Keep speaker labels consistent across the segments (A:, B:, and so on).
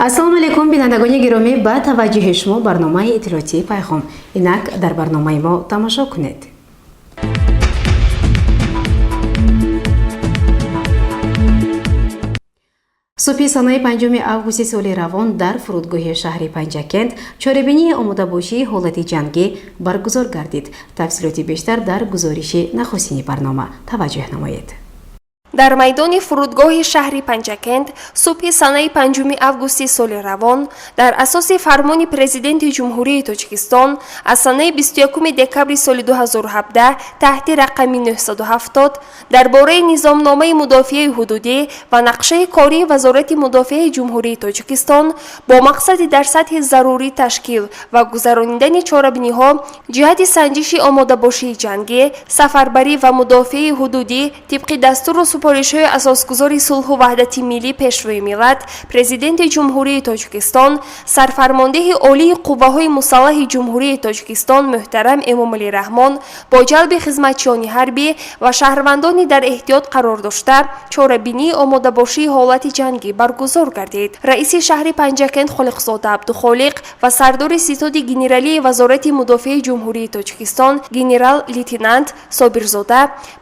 A: Ассалому алайкум, бинандагони гиромӣ, ба таваҷҷӯҳи шумо барномаи иттилоотии Пайғом. Инак дар барномаи мо тамошо кунед. Субҳи санаи 5 августи соли равон дар фурудгоҳи шаҳри Панҷакент чорабинии омодабошии ҳолати ҷангӣ баргузор гардид. Тафсилоти бештар дар гузориши нахустини барнома таваҷҷӯҳ намоед.
B: Дар майдони фурудгоҳи шаҳри Панҷакент субҳи санаи 5 августи соли равон дар асоси фармони Президенти Ҷумҳурии Тоҷикистон аз санаи 21 декабри соли 2017 таҳти рақами 970 дар бораи низомномаи мудофиаи ҳудудӣ ва нақшаи кории Вазорати мудофиаи Ҷумҳурии Тоҷикистон бо мақсади дар сатҳи зарурӣ ташкил ва гузаронидани чорабиниҳо ҷиҳати санҷиши омодабошии ҷангӣ, сафарбарӣ ва мудофиаи ҳудудӣ тибқи дастуру супоришҳои асосгузори сулҳу ваҳдати миллӣ, Пешвои миллат, Президенти Ҷумҳурии Тоҷикистон, Сарфармондеҳи Олии Қувваҳои Мусаллаҳи Ҷумҳурии Тоҷикистон муҳтарам Эмомалӣ Раҳмон бо ҷалби хизматчиёни ҳарбӣ ва шаҳрвандони дар эҳтиёт қарор дошта чорабинии омодабошии ҳолати ҷангӣ баргузор гардид. Раиси шаҳри Панҷакент Холиқзода Абдухолиқ ва сардори Ситоди генералии Вазорати мудофиаи Ҷумҳурии Тоҷикистон генерал-лейтенант Собирзода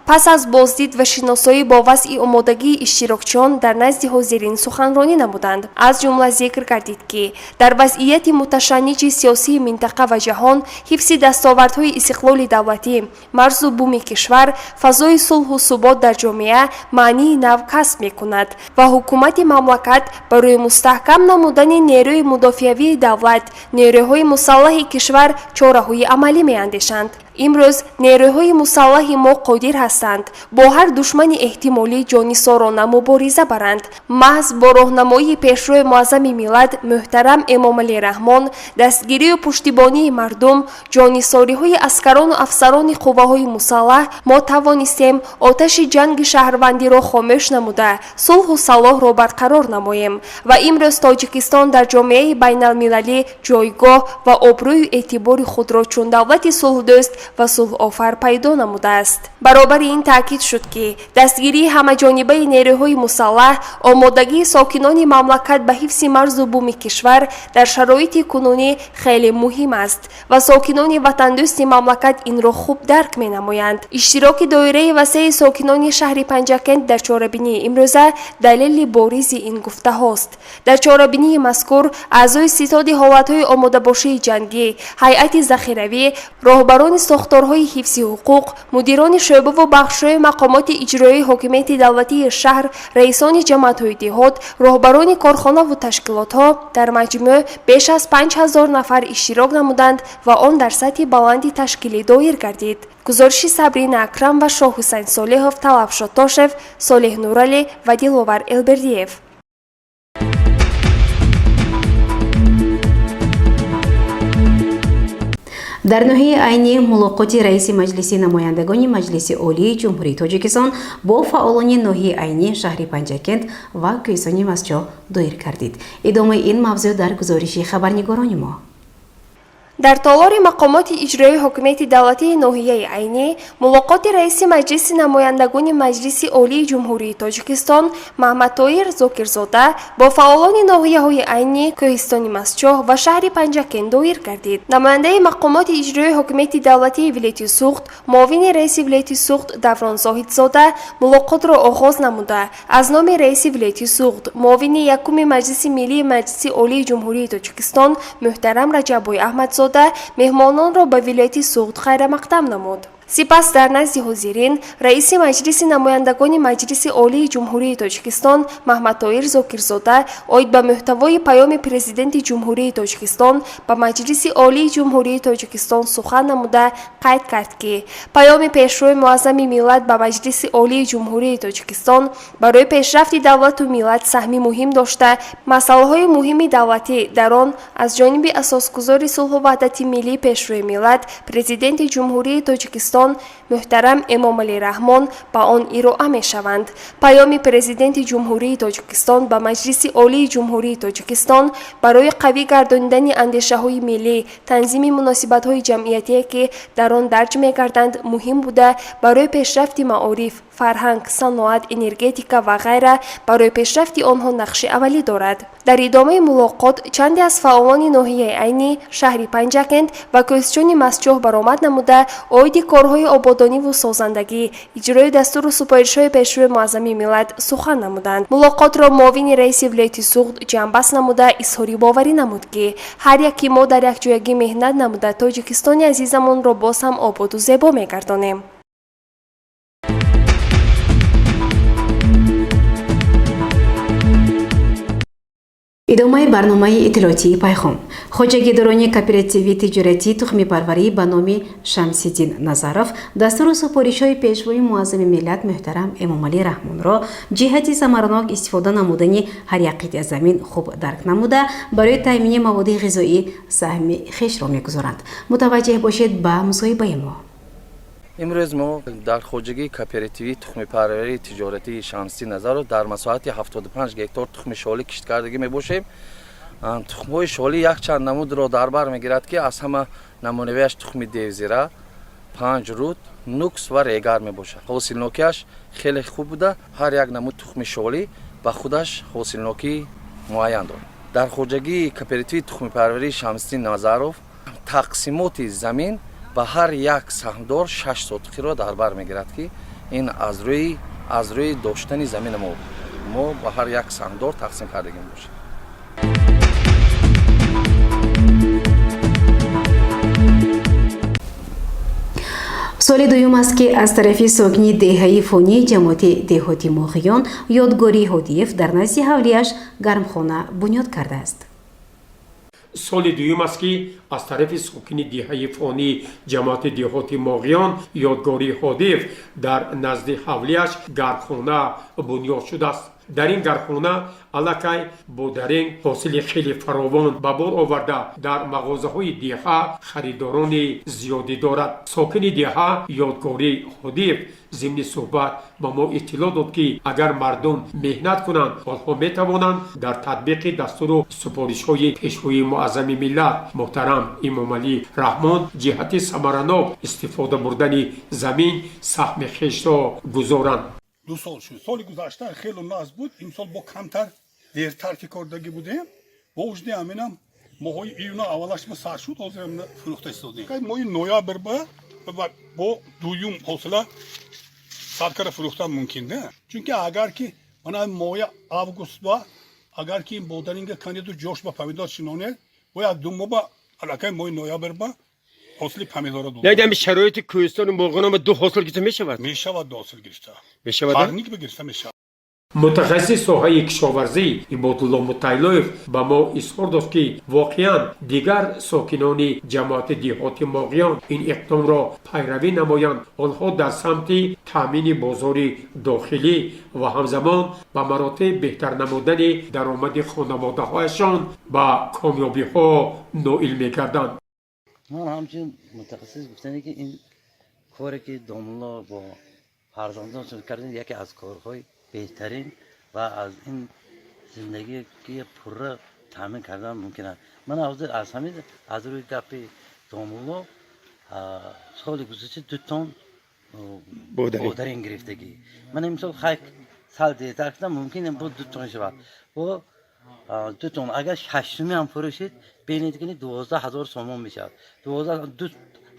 B: пас аз боздид ва шиносоӣ бо вазъи омодагии иштирокчиён дар назди ҳозирин суханронӣ намуданд. Аз ҷумла зикр гардид, ки дар вазъияти муташанниҷи сиёсии минтақа ва ҷаҳон ҳифзи дастовардҳои истиқлоли давлатӣ, марзу буми кишвар, фазои сулҳу субот дар ҷомеа маънии нав касб мекунад ва ҳукумати мамлакат барои мустаҳкам намудани нерӯи мудофиавии давлат, нерӯҳои мусаллаҳи кишвар чораҳои амалӣ меандешанд. Имрӯз нерӯҳои мусаллаҳи мо қодир ҳастанд бо ҳар душмани эҳтимолӣ ҷонисорона мубориза баранд. Маҳз бо роҳнамоии Пешвои муаззами миллат муҳтарам Эмомалӣ Раҳмон, дастгирию пуштибонии мардум, ҷонисориҳои аскарону афсарони қувваҳои мусаллаҳ мо тавонистем оташи ҷанги шаҳрвандиро хомӯш намуда, сулҳу салоҳро барқарор намоем ва имрӯз Тоҷикистон дар ҷомеаи байналмилалӣ ҷойгоҳ ва обрӯю эътибори худро чун давлати сулҳдӯст ва сулҳофар пайдо намудааст. Баробари ин таъкид шуд, ки дастгирии ҳамаҷонибаи нерӯҳои мусаллаҳ, омодагии сокинони мамлакат ба ҳифзи марзу буми кишвар дар шароити кунунӣ хеле муҳим аст ва сокинони ватандӯсти мамлакат инро хуб дарк менамоянд. Иштироки доираи васеи сокинони шаҳри Панҷакент дар чорабинии имрӯза далели боризи ин гуфтаҳост. Дар чорабинии мазкур аъзои Ситоди ҳолатҳои омодабошии ҷангӣ, ҳайати захиравӣ, роҳбарони сохторҳои ҳифзи ҳуқуқ, мудирони шӯъбаву бахшҳои мақомоти иҷроии ҳокимияти давлатии шаҳр, раисони ҷамоатҳои деҳот, роҳбарони корхонаву ташкилотҳо дар маҷмӯъ беш аз 5000 нафар иштирок намуданд ва он дар сатҳи баланди ташкилӣ доир гардид. Гузориши Сабрина Акрам ва Шоҳ Ҳусайн Солиҳов, Талаб Шотошев, Солеҳ Нуралӣ ва Диловар Элбердиев.
A: Дар ноҳияи Айнӣ мулоқоти раиси Маҷлиси намояндагони Маҷлиси Олии Ҷумҳурии Тоҷикистон бо фаъолони ноҳияи Айнӣ, шаҳри Панҷакент ва кӯҳистони Мастчоҳ доир гардид. Идомаи ин мавзӯъ дар гузориши хабарнигорони мо.
B: Дар толори мақомоти иҷроии ҳокимияти давлатии ноҳияи Айнӣ мулоқоти раиси Маҷлиси намояндагони Маҷлиси Олии Ҷумҳурии Тоҷикистон Маҳмадтоир Зокирзода бо фаъолони ноҳияҳои Айнӣ, кӯҳистони Мастчоҳ ва шаҳри Панҷакент доир гардид. Намояндаи мақомоти иҷроии ҳокимияти давлатии вилояти Суғд, муовини раиси вилояти Суғд Даврон Зоҳидзода мулоқотро оғоз намуда, аз номи раиси вилояти Суғд, муовини якуми Маҷлиси Миллии Маҷлиси Олии Ҷумҳурии Тоҷикистон муҳтарам Раҷаббой Аҳмадзода меҳмононро ба вилояти Суғд хайрамақдам намуд. Сипас дар назди ҳозирин раиси Маҷлиси намояндагони Маҷлиси Олии Ҷумҳурии Тоҷикистон Маҳмадтоир Зокирзода оид ба мӯҳтавои паёми Президенти Ҷумҳурии Тоҷикистон ба Маҷлиси Олии Ҷумҳурии Тоҷикистон сухан намуда қайд кард, ки паёми Пешвои муаззами миллат ба Маҷлиси Олии Ҷумҳурии Тоҷикистон барои пешрафти давлату миллат саҳми муҳим дошта, масъалаҳои муҳими давлатӣ дар он аз ҷониби асосгузори сулҳу ваҳдати миллӣ, Пешвои миллат, Президенти Ҷумҳурии Тоҷикистон муҳтарам Эмомалӣ Раҳмон ба он ироа мешаванд. Паёми Президенти Ҷумҳурии Тоҷикистон ба Маҷлиси Олии Ҷумҳурии Тоҷикистон барои қавӣ гардонидани андешаҳои миллӣ, танзими муносибатҳои ҷамъиятие, ки дар он дарҷ мегарданд, муҳим буда, барои пешрафти маориф, Фарҳанг, саноат, энергетика ва ғайра барои пешрафти онҳо нақши аввалӣ дорад. Дар идомаи мулоқот чанде аз фаъолони ноҳияи Айнӣ, шаҳри Панҷакент ва кӯҳистони Мастчоҳ баромад намуда, оиди корҳои ободониву созандагӣ, иҷрои дастуру супоришҳои Пешвои Муаззами миллат сухан намуданд. Мулоқотро муовини раиси вилояти Суғд ҷамъбаст намуда, изҳори боварӣ намуд, ки ҳар яки мо дар якҷоягӣ меҳнат намуда, Тоҷикистони азизамонро боз ҳам ободу зебо мегардонем.
A: Идомаи барномаи иттилоотии Пайғом. Хоҷагидорони кооперативи тиҷоратии тухмипарварӣ ба номи Шамсиддин Назаров дастуру супоришҳои Пешвои Муаззами миллат муҳтарам Эмомалӣ Раҳмонро ҷиҳати самаранок истифода намудани ҳар як қитъа замин хуб дарк намуда, барои таъмини маводи ғизоӣ саҳми хешро мегузоранд. Мутаваҷҷеҳ бошед ба мусоҳибаи мо.
C: Имрӯз мо дар хоҷагии кооперативии тухмипарварии тиҷоратии Шамсиддин Назаров дар масоҳати 75 гектар тухми шолӣ кишткардагӣ мебошем. Тухмҳои шолӣ якчанд намудро дар бар мегирад, ки аз ҳама намунавиаш тухми девзира, панҷ руд, нукс ва регар мебошад. Ҳосилнокиаш хеле хуб буда, ҳар як намуд тухми шолӣ ба худаш ҳосилнокии муайян дорад. Дар хоҷагии кооперативии тухмипарварии Шамсиддин Назаров тақсимоти замин ба ҳар як саҳмдор 6 сотиқиро дар бар мегирад, ки ин аз рӯи доштани замини мо ба ҳар як саҳмдор тақсим кардагӣ мебошад.
A: Соли дуюм аст, ки аз тарафи сокини деҳаи Фонии ҷамоати деҳоти Моғиён Ёдгорӣ Ҳодиев дар назди ҳавлияш гармхона бунёд кардааст.
D: Соли дуюм аст, ки аз тарафи сокини деҳаи Фонии ҷамоати деҳоти Моғиён Ёдгорӣ Ҳодиев дар назди ҳавлияш гармхона бунёд шудааст. Дар ин гармхона аллакай бодаринг ҳосили хеле фаровон ба бор оварда, дар мағозаҳои деҳа харидорони зиёдӣ дорад. Сокини деҳа Ёдгорӣ Ҳодиев зимни суҳбат ба мо иттилоъ дод, ки агар мардум меҳнат кунанд, онҳо метавонанд дар татбиқи дастуру супоришҳои Пешвои Муаззами миллат муҳтарам Эмомалӣ Раҳмон ҷиҳати самаранок истифода бурдани замин саҳми хешро гузоранд.
E: 2 сол шуд. Соли гузашта хело нағз буд, имсол бо камтар дертар ки кордагӣ будем, бо ужди ҳаминам моҳои июна аввалаш ма сар шуд. Ҳозир фурӯхта истодем. Моҳи ноябр ба бо дуюм ҳосила саркара фурӯхтан мумкин да, чунки агар ки мана моҳи август ба агар ки бодаринга канеду ҷош ба помидор шинонед, бо як ду моҳ ба аллакай моҳи ноябр ба ҳосили помидора дод.
F: Ягам шароити кӯҳистони Моғиён ду ҳосил гирифта мешавад?
E: Мешавад, ду ҳосил гирифта.
F: Мешавад.
E: Парник бигирифта мешавад.
D: Мутахассиси соҳаи кишоварзӣ Ибодулло Мутайлоев ба мо изҳор дошт, ки воқеан дигар сокинони ҷамоати деҳоти Моғиён ин иқдомро пайравӣ намоянд, онҳо дар самти таъмини бозори дохилӣ ва ҳамзамон ба маротиб беҳтар намудани даромади хонаводаҳояшон ба комёбиҳо ноил мегарданд.
G: Ман ҳамчун мутахассис гуфтане, ки ин коре ки домулло бо фарзандоншон кардем, яке аз корҳои беҳтарин ва аз ин зиндагие ки пурра таъмин кардан мумкин аст. Ман ҳозир аз ҳамин аз рӯи гапи домулло соли гузашта 2 тон бодарин гирифтагӣ. Ман имсол хай сал дертар кардам, мумкин бо 2 тон шавад. Бо 2 тон агар 6 сумӣ ҳам фурӯшед, бинед ки 12 000 сомон мешавад. Дувоздаҳ ду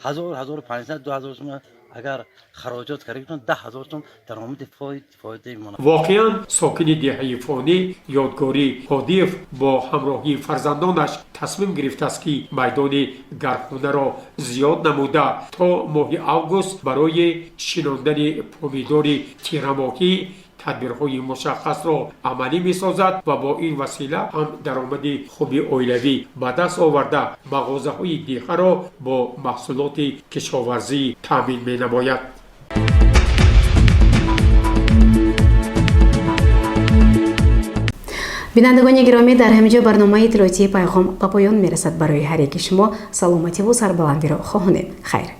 G: ҳазор, 1500, 2000 сомон агар хароҷот карда, 10 000 сом даромади фоида мемонад.
D: Воқеан, сокини деҳаи Фонӣ Ёдгорӣ Ҳодиев бо ҳамроҳии фарзандонаш тасмим гирифтааст, ки майдони гармхонаро зиёд намуда, то моҳи август барои шинондани помидори тирамоҳӣ тадбирҳои мушаххасро амалӣ месозад ва бо ин васила ҳам даромади хуби оилавӣ ба даст оварда, мағозаҳои деҳаро бо маҳсулоти кишоварзӣ таъмин менамояд.
A: Бинандагони гиромӣ, дар ҳамин ҷо барномаи иттилоотии Пайғом ба поён мерасад. Барои ҳар яки шумо саломативу сарбаландиро хоҳонем. Хайр.